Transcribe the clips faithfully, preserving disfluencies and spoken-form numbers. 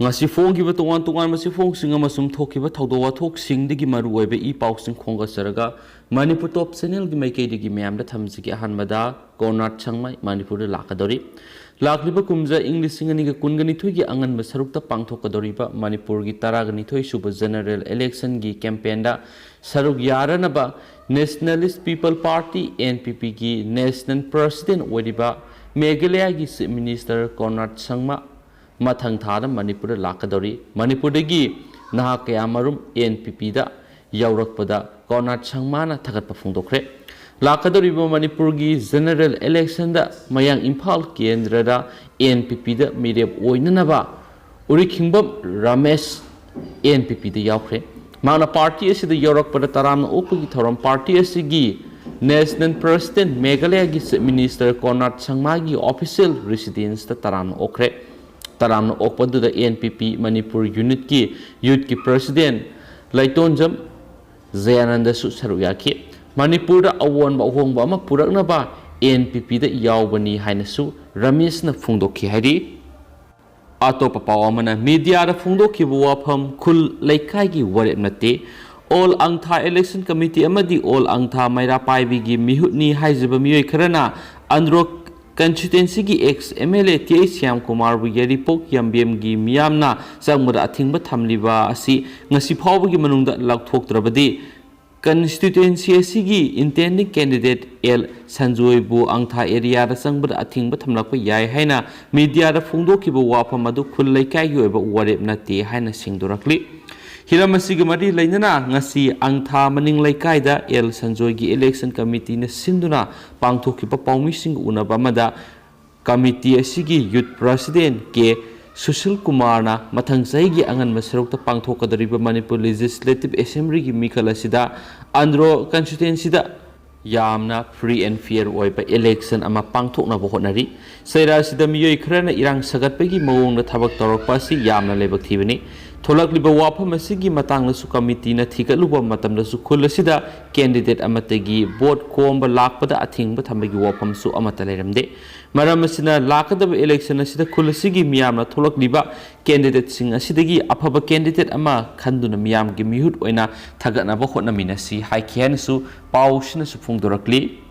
ꯉꯁꯤ ꯐꯣꯡꯈꯤꯕ ꯇꯣꯉꯥꯟ ꯇꯣꯉꯥꯟꯕ ꯆꯦꯐꯣꯡꯁꯤꯡ ꯑꯃꯁꯨꯡ ꯊꯣꯛꯈꯤꯕ ꯊꯧꯗꯣꯛ ꯋꯥꯊꯣꯛꯁꯤꯡꯗꯒꯤ ꯃꯔꯨꯑꯣꯏꯕ ꯏ ꯄꯥꯎꯁꯤꯡ ꯈꯣꯝꯒꯠꯆꯔꯒ ꯃꯅꯤꯄꯨꯔ ꯇꯣꯞ ꯆꯦꯅꯦꯜꯒꯤ ꯃꯥꯏꯀꯩꯗꯒꯤ ꯃꯌꯥꯝꯗ ꯊꯝꯖꯒꯦ꯫ ꯑꯍꯥꯟꯕꯗ ꯀꯣꯔꯅꯥꯠ ꯁꯪꯃꯥꯏ ꯃꯅꯤꯄꯨꯔꯗ ꯂꯥꯛꯀꯗꯧꯔꯤ꯫ ꯂꯥꯛꯂꯤꯕ ꯀꯨꯝꯖꯥ ꯏꯪ ꯂꯤꯁꯤꯡ ꯑꯅꯤꯒ ꯀꯨꯟꯒ ꯅꯤꯊꯣꯏꯒꯤ ꯑꯉꯟꯕ ꯁꯔꯨꯛꯇ ꯄꯥꯡꯊꯣꯛꯀꯗꯧꯔꯤꯕ ꯃꯅꯤꯄꯨꯔꯒꯤ ꯇꯔꯥꯒ ꯅꯤꯊꯣꯏ ꯁꯨꯕ ꯖꯦꯅꯔꯦꯜ ꯏꯂꯦꯛꯁꯟꯒꯤ ꯀꯦꯝꯄꯦꯟꯗ ꯁꯔꯨꯛ ꯌꯥꯔꯅꯕ Nationalist People Party, N P P, ꯒꯤ ꯅꯦꯁꯅꯦꯜ ꯄ꯭ꯔꯁꯤꯗꯦꯟ ꯑꯣꯏꯔꯤꯕ ꯃꯦꯘꯥꯂꯌꯥꯒꯤ ꯆꯤꯐ ꯃꯤꯅꯤꯁꯇꯔ ꯀꯣꯔꯅꯥꯠ ꯁꯪꯃꯥ ꯃꯊꯪ ꯊꯥꯗ ꯃꯅꯤꯄꯨꯔꯗ ꯂꯥꯛꯀꯗꯧꯔꯤ꯫ ꯃꯅꯤꯄꯨꯔꯗꯒꯤ ꯅꯍꯥ ꯀꯌꯥꯃꯔꯨꯝ N P P ꯗ ꯌꯧꯔꯛꯄꯗ ꯀꯣꯔꯅꯥꯠ ꯁꯪꯃꯥꯅ ꯊꯥꯒꯠꯄ ꯐꯣꯡꯗꯣꯛꯈ꯭ꯔꯦ꯫ ꯂꯥꯛꯀꯗꯧꯔꯤꯕ ꯃꯅꯤꯄꯨꯔꯒꯤ ꯖꯦꯅꯔꯦꯜ ꯏꯂꯦꯛꯁꯟꯗ ꯃꯌꯥꯡ ꯏꯝꯐꯥꯜ ꯀꯦꯟꯗ꯭ꯔꯗ N P P ꯗ ꯃꯤꯔꯦꯞ ꯑꯣꯏꯅꯅꯕ ꯎꯔꯤꯈꯤꯡꯕꯝ ꯔꯥꯃꯦꯁ N P P ꯗ ꯌꯥꯎꯈ꯭ꯔꯦ꯫ ꯃꯍꯥꯛꯅ ꯄꯥꯔꯇꯤ ꯑꯁꯤꯗ ꯌꯧꯔꯛꯄꯗ ꯇꯔꯥꯝꯅ ꯑꯣꯛꯄꯒꯤ ꯊꯧꯔꯝ ꯄꯥꯔꯇꯤ ꯑꯁꯤꯒꯤ ꯅꯦꯁꯅꯦꯜ ꯄ꯭ꯔꯁꯤꯗꯦꯟ ꯃꯦꯘꯥꯂꯌꯥꯒꯤ ꯆꯤꯐ ꯃꯤꯅꯤꯁꯇꯔ ꯀꯣꯔꯅꯥꯠ ꯁꯪꯃꯥꯒꯤ ꯑꯣꯐꯤꯁꯤꯌꯦꯜ ꯔꯦꯁꯤꯗꯦꯟꯁꯇ ꯇꯔꯥꯝꯅ ꯑꯣꯛꯈ꯭ꯔꯦ꯫ ꯇꯔꯥꯝꯅ ꯑꯣꯛꯄꯗꯨꯗ N P P ꯃꯅꯤꯄꯨꯔ ꯌꯨꯅꯤꯠꯀꯤ ꯌꯨꯠꯀꯤ ꯄ꯭ꯔꯁꯤꯗꯦꯟ ꯂꯩꯇꯣꯟꯖꯝ ꯖꯌꯥꯅꯟꯗꯁꯨ ꯁꯔꯨꯛ ꯌꯥꯈꯤ꯫ ꯃꯅꯤꯄꯨꯔꯗ ꯑꯑꯣꯟꯕ ꯑꯍꯣꯡꯕ ꯑꯃ ꯄꯨꯔꯛꯅꯕ N P P ꯗ ꯌꯥꯎꯕꯅꯤ ꯍꯥꯏꯅꯁꯨ ꯔꯥꯃꯦꯁꯅ ꯐꯣꯡꯗꯣꯛꯈꯤ ꯍꯥꯏꯔꯤ꯫ ꯑꯇꯣꯞꯄ ꯄꯥꯎ ꯑꯃꯅ ꯃꯤꯗꯤꯌꯥꯗ ꯐꯣꯡꯗꯣꯛꯈꯤꯕ ꯋꯥꯐꯝ, ꯈꯨꯜ ꯂꯩꯀꯥꯏꯒꯤ ꯋꯥꯔꯦꯞ ꯅꯠꯇꯦ꯫ ꯑꯣꯜ ꯑꯪꯊꯥ ꯏꯂꯦꯛꯁꯟ ꯀꯃꯤꯇꯤ ꯑꯃꯗꯤ ꯑꯣꯜ ꯑꯪꯊꯥ ꯃꯩꯔꯥ ꯄꯥꯏꯕꯤꯒꯤ ꯃꯤꯍꯨꯠꯅꯤ ꯍꯥꯏꯖꯕ ꯃꯤꯑꯣꯏ ꯈꯔꯅ Andro ꯀꯟꯁꯇꯤꯇ꯭ꯋꯦꯟꯁꯤꯒꯤ ex M L A T H Shyam ꯀꯨꯃꯥꯔꯕꯨ ꯌꯥꯏꯔꯤꯄꯣꯛ ꯌꯥꯝꯕꯦꯝꯒꯤ ꯃꯤꯌꯥꯝꯅ ꯆꯪꯕꯗ ꯑꯊꯤꯡꯕ ꯊꯝꯂꯤꯕ ꯑꯁꯤ ꯉꯁꯤ ꯐꯥꯎꯕꯒꯤ ꯃꯅꯨꯡꯗ ꯂꯧꯊꯣꯛꯇ꯭ꯔꯕꯗꯤ ꯀꯟꯁꯇꯤꯇ꯭ꯋꯦꯟꯁꯤ ꯑꯁꯤꯒꯤ intending candidate L ꯁꯟꯖꯣꯏꯕꯨ ꯑꯪꯊꯥ ꯑꯦꯔꯤꯌꯥꯗ ꯆꯪꯕꯗ ꯑꯊꯤꯡꯕ ꯊꯝꯂꯛꯄ ꯌꯥꯏ ꯍꯥꯏꯅ ꯃꯤꯗꯤꯌꯥꯗ ꯐꯣꯡꯗꯣꯛꯈꯤꯕ ꯋꯥꯐꯝ ꯑꯗꯨ ꯈꯨꯜ ꯂꯩꯀꯥꯏꯒꯤ ꯑꯣꯏꯕ ꯋꯥꯔꯦꯞ ꯅꯠꯇꯦ ꯍꯥꯏꯅ ꯁꯦꯡꯗꯣꯔꯛꯂꯤ꯫ ꯍꯤꯔꯝ ꯑꯁꯤꯒ ꯃꯔꯤ ꯂꯩꯅꯅ ꯉꯁꯤ ꯑꯪꯊꯥ ꯃꯅꯤꯡ ꯂꯩꯀꯥꯏꯗ L ꯁꯟꯖꯣꯏꯒꯤ ꯏꯂꯦꯛꯁꯟ ꯀꯃꯤꯇꯤꯅ ꯁꯤꯟꯗꯨꯅ ꯄꯥꯡꯊꯣꯛꯈꯤꯕ ꯄꯥꯎꯃꯤꯁꯤꯡꯒ ꯎꯅꯕ ꯑꯃꯗ ꯀꯃꯤꯇꯤ ꯑꯁꯤꯒꯤ ꯌꯨꯠ ꯄ꯭ꯔꯁꯤꯗꯦꯟ ꯀꯦ ꯁꯨꯁꯤꯜ ꯀꯨꯃꯥꯔꯅ ꯃꯊꯪ ꯆꯍꯤꯒꯤ ꯑꯉꯟꯕ ꯁꯔꯨꯛꯇ ꯄꯥꯡꯊꯣꯛꯀꯗꯧꯔꯤꯕ ꯃꯅꯤꯄꯨꯔ ꯂꯦꯖꯤꯁꯂꯦꯇꯤꯚ ꯑꯦꯁꯦꯝꯕ꯭ꯂꯤꯒꯤ ꯃꯤꯈꯜ ꯑꯁꯤꯗ ꯑꯟꯗ꯭ꯔꯣ ꯀꯟꯁꯇꯤꯇ꯭ꯋꯦꯟꯁꯤꯗ ꯌꯥꯝꯅ free and fair ꯑꯣꯏꯕ ꯏꯂꯦꯛꯁꯟ ꯑꯃ ꯄꯥꯡꯊꯣꯛꯅꯕ ꯍꯣꯠꯅꯔꯤ꯫ ꯆꯩꯔꯥ ꯑꯁꯤꯗ ꯃꯤꯑꯣꯏ ꯈꯔꯅ ꯏꯔꯥꯡ ꯁꯥꯒꯠꯄꯒꯤ ꯃꯑꯣꯡꯗ ꯊꯕꯛ ꯇꯧꯔꯛꯄ ꯑꯁꯤ ꯌꯥꯝꯅ ꯂꯥꯏꯕꯛ ꯊꯤꯕꯅꯤ꯫ ꯊꯣꯛꯂꯛꯂꯤꯕ ꯋꯥꯐꯝ ꯑꯁꯤꯒꯤ ꯃꯇꯥꯡꯗꯁꯨ ꯀꯃꯤꯇꯤꯅ ꯊꯤꯒꯠꯂꯨꯕ ꯃꯇꯝꯗꯁꯨ ꯈꯨꯜ ꯑꯁꯤꯗ candidate ꯑꯃꯠꯇꯒꯤ vote ꯈꯣꯝꯕ ꯂꯥꯛꯄꯗ ꯑꯊꯤꯡꯕ ꯊꯝꯕꯒꯤ ꯋꯥꯐꯝꯁꯨ ꯑꯃꯠꯇ ꯂꯩꯔꯝꯗꯦ꯫ ꯃꯔꯝ ꯑꯁꯤꯅ ꯂꯥꯛꯀꯗꯕ election ꯑꯁꯤꯗ ꯈꯨꯜ ꯑꯁꯤꯒꯤ ꯃꯤꯌꯥꯝꯅ ꯊꯣꯛꯂꯛꯂꯤꯕ candidateꯁꯤꯡ ꯑꯁꯤꯗꯒꯤ ꯑꯐꯕ candidate ꯑꯃ ꯈꯟꯗꯨꯅ ꯃꯤꯌꯥꯝꯒꯤ ꯃꯤꯍꯨꯠ ꯑꯣꯏꯅ ꯊꯥꯒꯠꯅꯕ ꯍꯣꯠꯅꯃꯤꯟꯅꯁꯤ ꯍꯥꯏꯈꯤ ꯍꯥꯏꯅꯁꯨ ꯄꯥꯎꯁꯤꯅꯁꯨ ꯐꯣꯡꯗꯣꯔꯛꯂꯤ꯫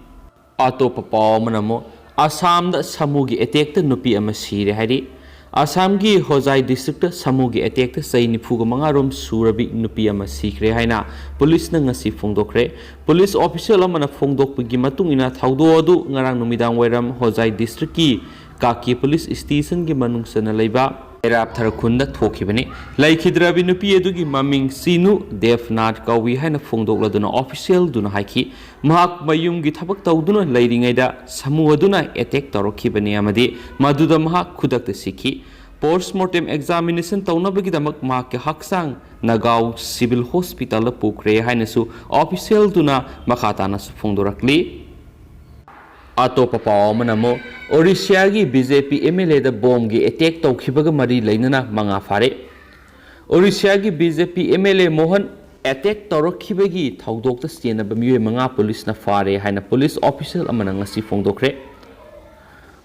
ꯑꯇꯣꯞꯄ ꯄꯥꯎ ꯑꯃꯅ ꯑꯃꯨꯛ ꯑꯁꯥꯝꯗ ꯁꯥꯃꯨꯒꯤ attackꯇ ꯅꯨꯄꯤ ꯑꯃ ꯁꯤꯔꯦ ꯍꯥꯏꯔꯤ꯫ ꯑꯁꯥꯝꯒꯤ ꯍꯣꯖꯥꯏ districtꯇ ꯁꯥꯃꯨꯒꯤ attackꯇ ꯆꯍꯤ ꯅꯤꯐꯨꯒ ꯃꯉꯥ ꯔꯣꯝ ꯁꯨꯔꯕꯤ ꯅꯨꯄꯤ ꯑꯃ ꯁꯤꯈ꯭ꯔꯦ ꯍꯥꯏꯅ ꯄꯨꯂꯤꯁꯅ ꯉꯁꯤ ꯐꯣꯡꯗꯣꯛꯈ꯭ꯔꯦ꯫ ꯄꯨꯂꯤꯁ official ꯑꯃꯅ ꯐꯣꯡꯗꯣꯛꯄꯒꯤ ꯃꯇꯨꯡ ꯏꯟꯅ ꯊꯧꯗꯣꯛ ꯑꯗꯨ ꯉꯔꯥꯡ ꯅꯨꯃꯤꯗꯥꯡ ꯋꯥꯏꯔꯝ ꯍꯣꯖꯥꯏ districtꯀꯤ ꯀꯥꯀꯤ ꯄꯨꯂꯤꯁ stationꯒꯤ ꯃꯅꯨꯡ ꯆꯟꯅ ꯂꯩꯕ ꯕꯦꯔꯥꯞꯊꯔ ꯈꯨꯟꯗ ꯊꯣꯛꯈꯤꯕꯅꯤ꯫ ꯂꯩꯈꯤꯗ꯭ꯔꯕꯤ ꯅꯨꯄꯤ ꯑꯗꯨꯒꯤ ꯃꯃꯤꯡ ꯁꯤꯅꯨ ꯗꯦꯕꯅꯥꯊ ꯀꯧꯏ ꯍꯥꯏꯅ ꯐꯣꯡꯗꯣꯛꯂꯗꯨꯅ officialꯗꯨꯅ ꯍꯥꯏꯈꯤ, ꯃꯍꯥꯛ ꯃꯌꯨꯝꯒꯤ ꯊꯕꯛ ꯇꯧꯗꯨꯅ ꯂꯩꯔꯤꯉꯩꯗ ꯁꯥꯃꯨ ꯑꯗꯨꯅ attack ꯇꯧꯔꯛꯈꯤꯕꯅꯤ ꯑꯃꯗꯤ ꯃꯗꯨꯗ ꯃꯍꯥꯛ ꯈꯨꯗꯛꯇ ꯁꯤꯈꯤ꯫ Post mortem examination ꯇꯧꯅꯕꯒꯤꯗꯃꯛ ꯃꯍꯥꯛꯀꯤ ꯍꯛꯆꯥꯡ ꯅꯒꯥꯎ civil hospitalꯗ ꯄꯨꯈ꯭ꯔꯦ ꯍꯥꯏꯅꯁꯨ officialꯗꯨꯅ ꯃꯈꯥ ꯇꯥꯅꯁꯨ ꯐꯣꯡꯗꯣꯔꯛꯂꯤ꯫ ꯑꯇꯣꯞꯄ ꯄꯥꯎ ꯑꯃꯅ ꯑꯃꯨꯛ ꯑꯣꯔꯤꯁꯤꯌꯥꯒꯤ BJP MLAꯗ ꯕꯣꯝꯒꯤ attack ꯇꯧꯈꯤꯕꯒ ꯃꯔꯤ ꯂꯩꯅꯅ ꯃꯉꯥ ꯐꯥꯔꯦ꯫ ꯑꯣꯔꯤꯁꯤꯌꯥꯒꯤ BJP MLA ꯃꯣꯍꯟ attack ꯇꯧꯔꯛꯈꯤꯕꯒꯤ ꯊꯧꯗꯣꯛꯇ ꯆꯦꯟꯅꯕ ꯃꯤꯑꯣꯏ ꯃꯉꯥ ꯄꯨꯂꯤꯁꯅ ꯐꯥꯔꯦ ꯍꯥꯏꯅ ꯄꯨꯂꯤꯁ official ꯑꯃꯅ ꯉꯁꯤ ꯐꯣꯡꯗꯣꯛꯈ꯭ꯔꯦ꯫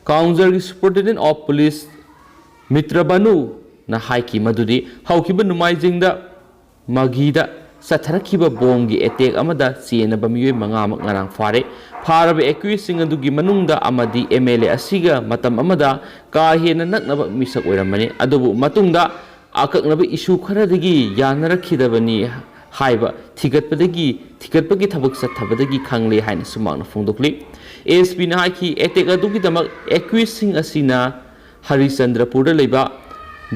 ꯀꯥꯎꯟꯖꯔꯒꯤ Superintendent of Police ꯃꯤꯇ꯭ꯔ ꯕꯥꯅꯨꯅ ꯍꯥꯏꯈꯤ ꯃꯗꯨꯗꯤ ꯍꯧꯈꯤꯕ ꯅꯣꯡꯃꯥꯏꯖꯤꯡꯗ ꯃꯒꯤꯗ ꯆꯠꯊꯔꯛꯈꯤꯕ ꯕꯣꯝꯒꯤ attack ꯑꯃꯗ ꯆꯦꯟꯅꯕ ꯃꯤꯑꯣꯏ ꯃꯉꯥꯃꯛ ꯉꯔꯥꯡ ꯐꯥꯔꯦ꯫ ꯐꯥꯔꯕ accusedꯁꯤꯡ ꯑꯗꯨꯒꯤ ꯃꯅꯨꯡꯗ ꯑꯃꯗꯤ MLA ꯑꯁꯤꯒ ꯃꯇꯝ ꯑꯃꯗ ꯀꯥ ꯍꯦꯟꯅ ꯅꯛꯅꯕ ꯃꯤꯁꯛ ꯑꯣꯏꯔꯝꯕꯅꯤ꯫ ꯑꯗꯨꯕꯨ ꯃꯇꯨꯡꯗ ꯑꯀꯛꯅꯕ issue ꯈꯔꯗꯒꯤ ꯌꯥꯅꯔꯛꯈꯤꯗꯕꯅꯤ ꯍꯥꯏꯕ ꯊꯤꯒꯠꯄꯗꯒꯤ, ꯊꯤꯒꯠꯄꯒꯤ ꯊꯕꯛ ꯆꯠꯊꯕꯗꯒꯤ ꯈꯪꯂꯦ ꯍꯥꯏꯅꯁꯨ ꯃꯍꯥꯛꯅ ꯐꯣꯡꯗꯣꯛꯂꯤ꯫ ASPꯅ ꯍꯥꯏꯈꯤ, attack ꯑꯗꯨꯒꯤꯗꯃꯛ accusedꯁꯤꯡ ꯑꯁꯤꯅ ꯍꯔꯤꯆꯟꯗ꯭ꯔꯄꯨꯔꯗ ꯂꯩꯕ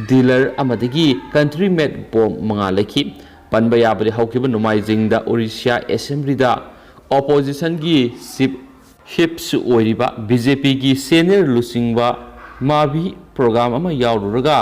dealer ꯑꯃꯗꯒꯤ country made bomb ꯃꯉꯥ ꯂꯩꯈꯤ꯫ ꯄꯟꯕ ꯌꯥꯕꯗꯤ ꯍꯧꯈꯤꯕ ꯅꯣꯡꯃꯥꯏꯖꯤꯡꯗ ꯑꯣꯔꯤꯁꯤꯌꯥ assemblyꯗ oppositionꯒꯤ chief whipꯁꯨ ꯑꯣꯏꯔꯤꯕ BJPꯒꯤ senior ꯂꯨꯆꯤꯡꯕ ꯃꯥꯚꯤ program ꯑꯃ ꯌꯥꯎꯔꯨꯔꯒ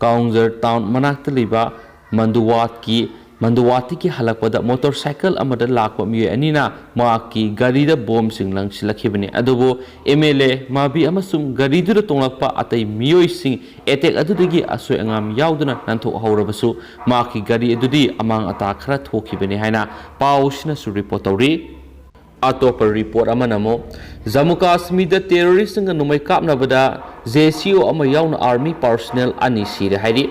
ꯀꯥꯎꯟꯖꯔ town ꯃꯅꯥꯛꯇ ꯂꯩꯕ ꯃꯟꯗꯨꯋꯥꯠꯀꯤ ꯃꯟꯗꯨꯋꯥꯇꯤꯒꯤ ꯍꯜꯂꯛꯄꯗ ꯃꯣꯇꯣꯔ ꯁꯥꯏꯀꯜ ꯑꯃꯗ ꯂꯥꯛꯄ ꯃꯤꯑꯣꯏ ꯑꯅꯤꯅ ꯃꯍꯥꯛꯀꯤ ꯒꯥꯔꯤꯗ ꯕꯣꯝꯁꯤꯡ ꯂꯪꯁꯤꯜꯂꯛꯈꯤꯕꯅꯤ꯫ ꯑꯗꯨꯕꯨ ꯑꯦꯝ ꯑꯦꯜ ꯑꯦ ꯃꯥꯕꯤ ꯑꯃꯁꯨꯡ ꯒꯥꯔꯤꯗꯨꯗ ꯇꯣꯡꯂꯛꯄ ꯑꯇꯩ ꯃꯤꯑꯣꯏꯁꯤꯡ ꯑꯦꯇꯦꯛ ꯑꯗꯨꯗꯒꯤ ꯑꯁꯣꯏ ꯑꯉꯥꯝ ꯌꯥꯎꯗꯅ ꯅꯥꯟꯊꯣꯛꯍꯧꯔꯕꯁꯨ, ꯃꯍꯥꯛꯀꯤ ꯒꯥꯔꯤ ꯑꯗꯨꯗꯤ ꯑꯃꯥꯡ ꯑꯇꯥ ꯈꯔ ꯊꯣꯛꯈꯤꯕꯅꯤ ꯍꯥꯏꯅ ꯄꯥꯎꯁꯤꯅꯁꯨ ꯔꯤꯄꯣꯔꯠ ꯇꯧꯔꯤ꯫ ꯑꯇꯣꯞꯄ ꯔꯤꯄꯣꯔꯠ ꯑꯃꯅ ꯑꯃꯨꯛ ꯖꯝꯃꯨ ꯀꯥꯁꯃꯤꯔꯗ ꯇꯦꯔꯣꯔꯤꯁꯁꯤꯡꯒ ꯅꯣꯡꯃꯩ ꯀꯥꯞꯅꯕꯗ ꯖꯦ ꯁꯤ ꯑꯣ ꯑꯃ ꯌꯥꯎꯅ ꯑꯥꯔꯃꯤ ꯄꯥꯔꯁꯣꯅꯦꯜ ꯑꯅꯤ ꯁꯤꯔꯦ ꯍꯥꯏꯔꯤ꯫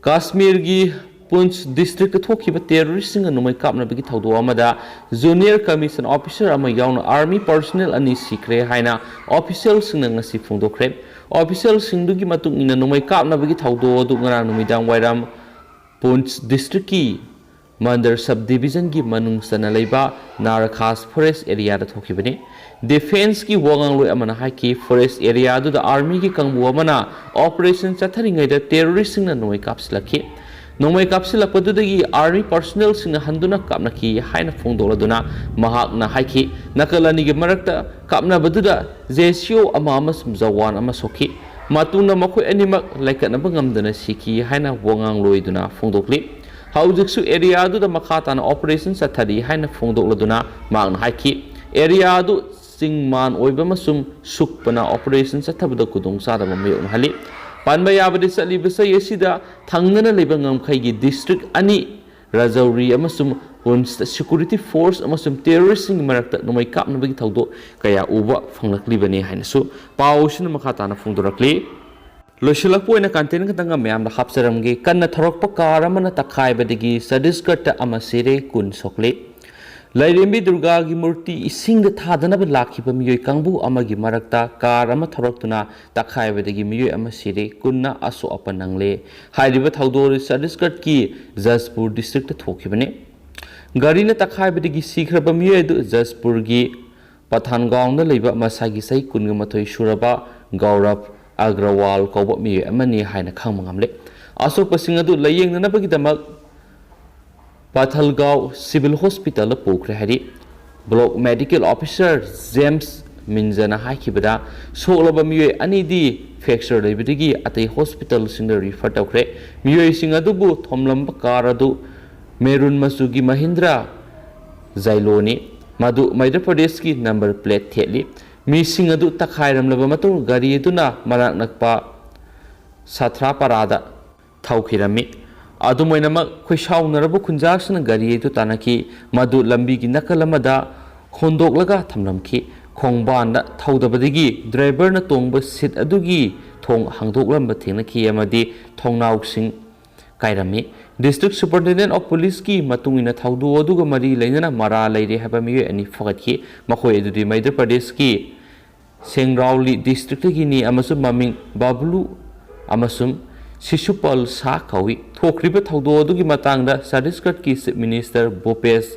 ꯀꯥꯁꯃꯤꯔꯒꯤ ꯄꯨꯟꯆ ꯗꯤꯁꯇ꯭ꯔꯤꯛꯇ ꯊꯣꯛꯈꯤꯕ ꯇꯦꯔꯣꯔꯤꯁꯁꯤꯡꯒ ꯅꯣꯡꯃꯩ ꯀꯥꯞꯅꯕꯒꯤ ꯊꯧꯗꯣꯛ ꯑꯃꯗ ꯖꯨꯅꯤꯌꯔ ꯀꯃꯤꯁꯟ ꯑꯣꯐꯤꯁꯔ ꯑꯃ ꯌꯥꯎꯅ ꯑꯥꯔꯃꯤ ꯄꯥꯔꯁꯣꯅꯦꯜ ꯑꯅꯤ ꯁꯤꯈ꯭ꯔꯦ ꯍꯥꯏꯅ ꯑꯣꯐꯤꯁꯤꯌꯦꯜꯁꯤꯡꯅ ꯉꯁꯤ ꯐꯣꯡꯗꯣꯛꯈ꯭ꯔꯦ꯫ ꯑꯣꯐꯤꯁꯤꯌꯦꯜꯁꯤꯡꯗꯨꯒꯤ ꯃꯇꯨꯡ ꯏꯟꯅ, ꯅꯣꯡꯃꯩ ꯀꯥꯞꯅꯕꯒꯤ ꯊꯧꯗꯣꯛ ꯑꯗꯨ ꯉꯔꯥꯡ ꯅꯨꯃꯤꯗꯥꯡ ꯋꯥꯏꯔꯝ ꯄꯨꯟꯆ ꯗꯤꯁꯇ꯭ꯔꯤꯛꯀꯤ ꯃꯟꯗꯔ ꯁꯕ ꯗꯤꯕꯤꯖꯟꯒꯤ ꯃꯅꯨꯡ ꯆꯟꯅ ꯂꯩꯕ ꯅꯥꯔꯈꯥꯁ ꯐꯣꯔꯦꯁ ꯑꯦꯔꯤꯌꯥꯗ ꯊꯣꯛꯈꯤꯕꯅꯤ꯫ ꯗꯤꯐꯦꯟꯁꯀꯤ ꯋꯥꯉꯥꯡꯂꯣꯏ ꯑꯃꯅ ꯍꯥꯏꯈꯤ, ꯐꯣꯔꯦꯁ ꯑꯦꯔꯤꯌꯥ ꯑꯗꯨꯗ ꯑꯥꯔꯃꯤꯒꯤ ꯀꯥꯡꯕꯨ ꯑꯃꯅ ꯑꯣꯄꯔꯦꯁꯟ ꯆꯠꯊꯔꯤꯉꯩꯗ ꯇꯦꯔꯣꯔꯤꯁꯁꯤꯡꯅ ꯅꯣꯡꯃꯩ ꯀꯥꯞꯁꯤꯜꯂꯛꯈꯤ꯫ ꯅꯣꯡꯃꯩ ꯀꯥꯞꯁꯤꯜꯂꯛꯄꯗꯨꯗꯒꯤ ꯑꯥꯔꯃꯤ ꯄꯥꯔꯁꯣꯅꯦꯜꯁꯤꯡꯅ ꯍꯟꯗꯨꯅ ꯀꯥꯞꯅꯈꯤ ꯍꯥꯏꯅ ꯐꯣꯡꯗꯣꯛꯂꯗꯨꯅ, ꯃꯍꯥꯛꯅ ꯍꯥꯏꯈꯤ, ꯅꯥꯀꯜ ꯑꯅꯤꯒꯤ ꯃꯔꯛꯇ ꯀꯥꯞꯅꯕꯗꯨꯗ ꯖꯦ ꯁꯤ ꯑꯣ ꯑꯃ ꯑꯃꯁꯨꯡ ꯖꯋꯥꯟ ꯑꯃ ꯁꯣꯛꯈꯤ꯫ ꯃꯇꯨꯡꯗ ꯃꯈꯣꯏ ꯑꯅꯤꯃꯛ ꯂꯥꯏꯀꯠꯅꯕ ꯉꯝꯗꯅ ꯁꯤꯈꯤ ꯍꯥꯏꯅ ꯋꯥꯉꯥꯡꯂꯣꯏꯗꯨꯅ ꯐꯣꯡꯗꯣꯛꯂꯤ꯫ ꯍꯧꯖꯤꯛꯁꯨ ꯑꯦꯔꯤꯌꯥ ꯑꯗꯨꯗ ꯃꯈꯥ ꯇꯥꯅ ꯑꯣꯄꯔꯦꯁꯟ ꯆꯠꯊꯔꯤ ꯍꯥꯏꯅ ꯐꯣꯡꯗꯣꯛꯂꯗꯨꯅ ꯃꯍꯥꯛꯅ ꯍꯥꯏꯈꯤ, ꯑꯦꯔꯤꯌꯥ ꯑꯗꯨ ꯆꯤꯡ ꯃꯥꯟ ꯑꯣꯏꯕ ꯑꯃꯁꯨꯡ ꯁꯨꯛꯄꯅ ꯑꯣꯄꯔꯦꯁꯟ ꯆꯠꯊꯕꯗ ꯈꯨꯗꯣꯡꯆꯥꯗꯕ ꯃꯥꯌꯣꯛꯅꯍꯜꯂꯤ꯫ ꯄꯟꯕ ꯌꯥꯕꯗꯤ, ꯆꯠꯂꯤꯕ ꯆꯍꯤ ꯑꯁꯤꯗ ꯊꯪꯅꯅ ꯂꯩꯕ ꯉꯝꯈꯩꯒꯤ ꯗꯤꯁꯇ꯭ꯔꯤꯛ ꯑꯅꯤ, ꯔꯥꯖꯧꯔꯤ ꯑꯃꯁꯨꯡ ꯄꯨꯟꯁꯇ ꯁꯦꯀ꯭ꯌꯨꯔꯤꯇꯤ ꯐꯣꯔꯁ ꯑꯃꯁꯨꯡ ꯇꯦꯔꯣꯔꯤꯁꯁꯤꯡꯒꯤ ꯃꯔꯛꯇ ꯅꯣꯡꯃꯩ ꯀꯥꯞꯅꯕꯒꯤ ꯊꯧꯗꯣꯛ ꯀꯌꯥ ꯎꯕ ꯐꯪꯂꯛꯂꯤꯕꯅꯤ ꯍꯥꯏꯅꯁꯨ ꯄꯥꯎꯁꯤꯅ ꯃꯈꯥ ꯇꯥꯅ ꯐꯣꯡꯗꯣꯔꯛꯂꯤ꯫ ꯂꯣꯏꯁꯤꯜꯂꯛꯄ ꯑꯣꯏꯅ ꯀꯟꯇꯦꯟ ꯈꯛꯇꯪꯒ ꯃꯌꯥꯝꯗ ꯍꯥꯞꯆꯔꯝꯒꯦ꯫ ꯀꯟꯅ ꯊꯧꯔꯛꯄ ꯀꯥꯔ ꯑꯃꯅ ꯇꯛꯈꯥꯏꯕꯗꯒꯤ ꯆꯇꯤꯁꯒꯔꯗ ꯑꯃ ꯁꯤꯔꯦ, ꯀꯨꯟ ꯁꯣꯛꯂꯤ꯫ ꯂꯥꯏꯔꯦꯝꯕꯤ ꯗꯨꯔꯒꯥꯒꯤ ꯃꯨꯔꯇꯤ ꯏꯁꯤꯡꯗ ꯊꯥꯗꯅꯕ ꯂꯥꯛꯈꯤꯕ ꯃꯤꯑꯣꯏ ꯀꯥꯡꯕꯨ ꯑꯃꯒꯤ ꯃꯔꯛꯇ ꯀꯥꯔ ꯑꯃ ꯊꯧꯔꯛꯇꯨꯅ ꯇꯛꯈꯥꯏꯕꯗꯒꯤ ꯃꯤꯑꯣꯏ ꯑꯃ ꯁꯤꯔꯦ, ꯀꯨꯟꯅ ꯑꯁꯣꯛ ꯑꯄꯟ ꯅꯪꯂꯦ꯫ ꯍꯥꯏꯔꯤꯕ ꯊꯧꯗꯣꯛ ꯑꯗꯨ ꯆꯇꯤꯁꯒꯔꯗꯀꯤ ꯖꯁꯄꯨꯔ ꯗꯤꯁꯇ꯭ꯔꯤꯛꯇ ꯊꯣꯛꯈꯤꯕꯅꯤ꯫ ꯒꯥꯔꯤꯅ ꯇꯛꯈꯥꯏꯕꯗꯒꯤ ꯁꯤꯈ꯭ꯔꯕ ꯃꯤꯑꯣꯏ ꯑꯗꯨ ꯖꯁꯄꯨꯔꯒꯤ ꯄꯊꯥꯟꯒꯥꯎꯟꯗ ꯂꯩꯕ ꯃꯁꯥꯒꯤ ꯆꯍꯤ ꯀꯨꯟꯒ ꯃꯥꯊꯣꯏ ꯁꯨꯔꯕ ꯒꯧꯔꯕ ꯑꯒ꯭ꯔꯋꯥꯜ ꯀꯧꯕ ꯃꯤꯑꯣꯏ ꯑꯃꯅꯤ ꯍꯥꯏꯅ ꯈꯪꯕ ꯉꯝꯂꯦ꯫ ꯑꯁꯣꯛꯄꯁꯤꯡ ꯑꯗꯨ ꯂꯥꯌꯦꯡꯅꯅꯕꯒꯤꯗꯃꯛ ꯄꯊꯜꯒꯥꯎ ꯁꯤꯚꯤꯜ ꯍꯣꯁꯄꯤꯇꯥꯜꯗ ꯄꯨꯈ꯭ꯔꯦ ꯍꯥꯏꯔꯤ꯫ ꯕ꯭ꯂꯣꯛ ꯃꯦꯗꯤꯀꯦꯜ ꯑꯣꯐꯤꯁꯥꯔ ꯖꯦꯝꯁ ꯃꯤꯟꯖꯅ ꯍꯥꯏꯈꯤꯕꯗ, ꯁꯣꯛꯂꯕ ꯃꯤꯑꯣꯏ ꯑꯅꯤꯗꯤ fracture ꯂꯩꯕꯗꯒꯤ ꯑꯇꯩ ꯍꯣꯁꯄꯤꯇꯥꯜꯁꯤꯡꯗ ꯔꯤꯐꯔ ꯇꯧꯈ꯭ꯔꯦ꯫ ꯃꯤꯑꯣꯏꯁꯤꯡ ꯑꯗꯨꯕꯨ ꯊꯣꯝꯂꯝꯕ ꯀꯥꯔ ꯑꯗꯨ ꯃꯦꯔꯨꯟ ꯃꯆꯨꯒꯤ ꯃꯍꯤꯟꯗ꯭ꯔꯥ ꯖꯥꯏꯂꯣꯅꯤ꯫ ꯃꯗꯨ ꯃꯙ꯭ꯌ ꯄ꯭ꯔꯗꯦꯁꯀꯤ ꯅꯝꯕꯔ ꯄ꯭ꯂꯦꯠ ꯊꯦꯠꯂꯤ꯫ ꯃꯤꯁꯤꯡ ꯑꯗꯨ ꯇꯛꯈꯥꯏꯔꯝꯂꯕ ꯃꯇꯨꯡ ꯒꯥꯔꯤ ꯑꯗꯨꯅ ꯃꯅꯥꯛ ꯅꯛꯄ ꯁꯥꯊ꯭ꯔꯥꯄꯥꯔꯥꯗ ꯊꯧꯈꯤꯔꯝꯃꯤ꯫ ꯑꯗꯨꯝ ꯑꯣꯏꯅꯃꯛ, ꯈꯣꯏꯁꯥꯎꯅꯔꯕ ꯈꯨꯟꯖꯥꯁꯤꯡꯅ ꯒꯥꯔꯤ ꯑꯗꯨ ꯇꯥꯟꯅꯈꯤ, ꯃꯗꯨ ꯂꯝꯕꯤꯒꯤ ꯅꯥꯀꯜ ꯑꯃꯗ ꯍꯣꯟꯗꯣꯛꯂꯒ ꯊꯝꯂꯝꯈꯤ꯫ ꯈꯣꯡꯕꯥꯟꯗ ꯊꯧꯗꯕꯗꯒꯤ ꯗ꯭ꯔꯥꯏꯚꯔꯅ ꯇꯣꯡꯕ ꯁꯤꯠ ꯑꯗꯨꯒꯤ ꯊꯣꯡ ꯍꯥꯡꯗꯣꯛꯂꯝꯕ ꯊꯦꯡꯅꯈꯤ ꯑꯃꯗꯤ ꯊꯣꯡꯅꯥꯎꯁꯤꯡ ꯀꯥꯏꯔꯝꯃꯤ꯫ District Superintendent of Policeꯀꯤ ꯃꯇꯨꯡ ꯏꯟꯅ, ꯊꯧꯗꯣꯛ ꯑꯗꯨꯒ ꯃꯔꯤ ꯂꯩꯅꯅ ꯃꯔꯥꯜ ꯂꯩꯔꯦ ꯍꯥꯏꯕ ꯃꯤꯑꯣꯏ ꯑꯅꯤ ꯐꯒꯠꯈꯤ꯫ ꯃꯈꯣꯏ ꯑꯗꯨꯗꯤ ꯃꯙ꯭ꯌ ꯄ꯭ꯔꯗꯦꯁꯀꯤ ꯁꯦꯡꯒ꯭ꯔꯥꯎꯂꯤ districtꯇꯒꯤꯅꯤ ꯑꯃꯁꯨꯡ ꯃꯃꯤꯡ ꯕꯕ꯭ꯂꯨ ꯑꯃꯁꯨꯡ ꯁꯤꯁꯨꯄꯥꯜ ꯁꯥ ꯀꯧꯏ꯫ ꯊꯣꯛꯈ꯭ꯔꯤꯕ ꯊꯧꯗꯣꯛ ꯑꯗꯨꯒꯤ ꯃꯇꯥꯡꯗ ꯆꯇꯤꯁꯒꯔꯒꯤ Chief Minister ꯚꯨꯄꯦꯁ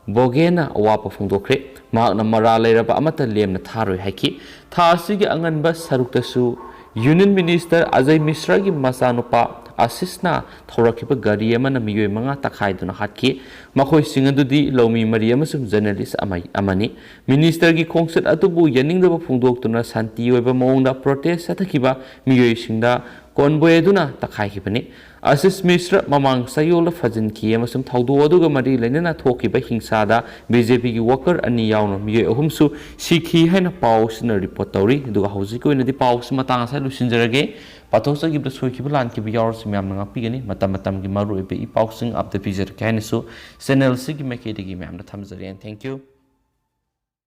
ꯕꯣꯒꯦꯅ ꯑꯋꯥꯕ ꯐꯣꯡꯗꯣꯛꯈ꯭ꯔꯦ꯫ ꯃꯍꯥꯛꯅ ꯃꯔꯥꯜ ꯂꯩꯔꯕ ꯑꯃꯠꯇ ꯂꯦꯝꯅ ꯊꯥꯔꯣꯏ ꯍꯥꯏꯈꯤ꯫ ꯊꯥ ꯑꯁꯤꯒꯤ ꯑꯉꯟꯕ ꯁꯔꯨꯛꯇꯁꯨ Union Minister ꯑꯖꯌ ꯃꯤꯁ꯭ꯔꯥꯒꯤ ꯃꯆꯥꯅꯨꯄꯥ ꯑꯁꯤꯁꯅ ꯊꯧꯔꯛꯈꯤꯕ ꯒꯥꯔꯤ ꯑꯃꯅ ꯃꯤꯑꯣꯏ ꯃꯉꯥ ꯇꯛꯈꯥꯏꯗꯨꯅ ꯍꯥꯠꯈꯤ꯫ ꯃꯈꯣꯏꯁꯤꯡ ꯑꯗꯨꯗꯤ ꯂꯧꯃꯤ ꯃꯔꯤ ꯑꯃꯁꯨꯡ journalist ꯑꯃ, ꯑꯃꯅꯤ꯫ Ministerꯒꯤ ꯈꯣꯡꯆꯠ ꯑꯗꯨꯕꯨ ꯌꯥꯅꯤꯡꯗꯕ ꯐꯣꯡꯗꯣꯛꯇꯨꯅ ꯁꯥꯟꯇꯤ ꯑꯣꯏꯕ ꯃꯑꯣꯡꯗ protest ꯆꯠꯊꯈꯤꯕ ꯃꯤꯑꯣꯏꯁꯤꯡꯗ convoy ꯑꯗꯨꯅ ꯇꯛꯈꯥꯏꯈꯤꯕꯅꯤ꯫ ꯑꯁꯤꯁ ꯃꯤꯁ꯭ꯔ ꯃꯃꯥꯡ ꯆꯌꯣꯜꯗ ꯐꯥꯖꯤꯟꯈꯤ ꯑꯃꯁꯨꯡ ꯊꯧꯗꯣꯛ ꯑꯗꯨꯒ ꯃꯔꯤ ꯂꯩꯅꯅ ꯊꯣꯛꯈꯤꯕ ꯍꯤꯡꯁꯥꯗ BJPꯒꯤ worker ꯑꯅꯤ ꯌꯥꯎꯅ ꯃꯤꯑꯣꯏ ꯑꯍꯨꯝꯁꯨ ꯁꯤꯈꯤ ꯍꯥꯏꯅ ꯄꯥꯎꯁꯤꯅ report ꯇꯧꯔꯤ꯫ ꯑꯗꯨꯒ ꯍꯧꯖꯤꯛꯀꯤ ꯑꯣꯏꯅꯗꯤ ꯄꯥꯎꯁꯤ ꯃꯇꯥꯡ ꯑꯁꯤꯗ ꯂꯣꯏꯁꯤꯟꯖꯔꯒꯦ꯫ ꯄꯥꯊꯣꯛꯆꯈꯤꯕꯗ ꯁꯣꯏꯈꯤꯕ ꯂꯥꯟꯈꯤꯕ ꯌꯥꯎꯔꯁꯨ ꯃꯌꯥꯝꯅ ꯉꯥꯛꯄꯤꯒꯅꯤ꯫ ꯃꯇꯝ ꯃꯇꯝꯒꯤ ꯃꯔꯨꯑꯣꯏꯕ ꯏ ꯄꯥꯎꯁꯤꯡ update ꯄꯤꯖꯔꯛꯀꯦ ꯍꯥꯏꯅꯁꯨ channelꯁꯤꯒꯤ ꯃꯥꯏꯀꯩꯗꯒꯤ ꯃꯌꯥꯝꯗ ꯊꯝꯖꯔꯤ꯫ And thank you꯫